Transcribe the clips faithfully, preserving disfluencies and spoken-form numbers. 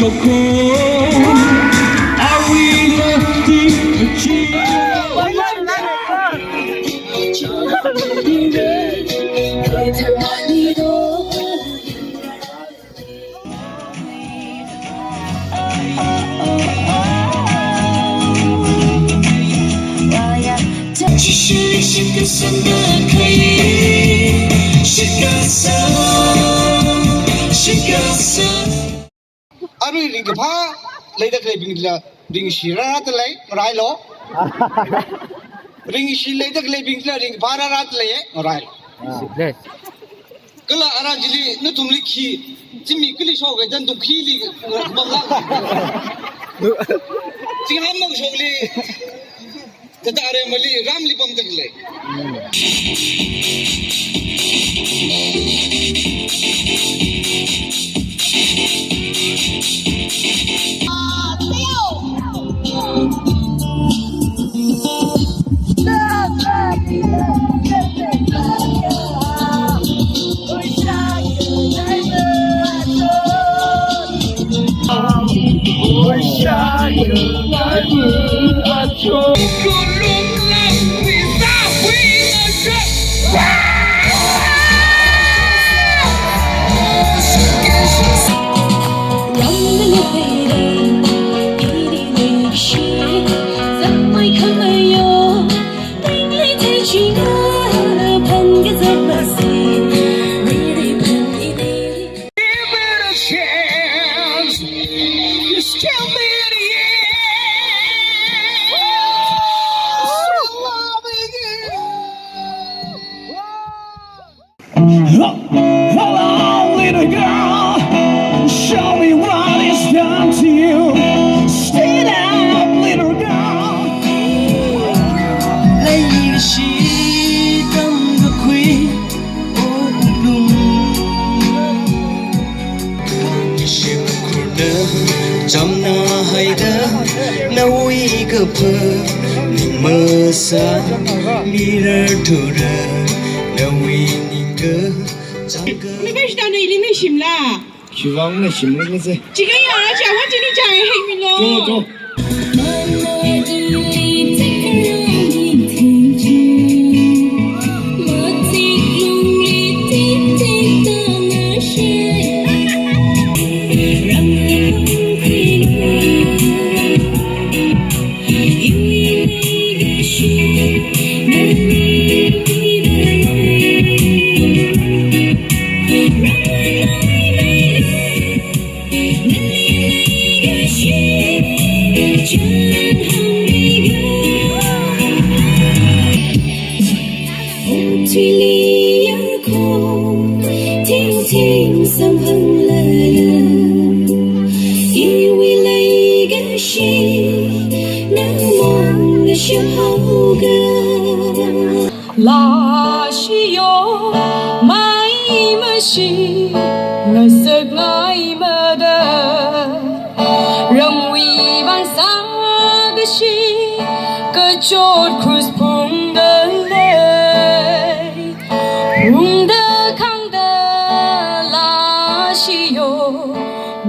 Are we left to achieve? Arui ringkaphā leida khaleibingla ringshi rārāda lei, ngarailu. Ringshi leida khaleibingla ringkaphā rārāda lei, ngarailu. Kala ara chili nathumli khi, zimic kali shoka, dan tung khili, bang la. Zinghamma shokli, tata are mali, ramli pamda khalei. Give it a chance. Just tell me it again. Hello, little girl. Show me what is done to you. Stand up, little girl. Leishi tamkakhui olung. Shimkhurna chamna haida, nawui kaphā ning masāmirar thura, nawui ningkachāng ka. Nakash ta na ili mashimla. Shivang mashimla se. Chikha ya, cha wa chini cha hei milo. Jo, jo. Lāshi yo, mai mashi, ngasak ngai mada. Ramwui vang sākashi, kachot khuiphungda lei. Ungda khangda lāshi yo,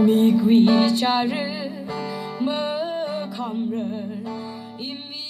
mikuichāra makhamrar. Imi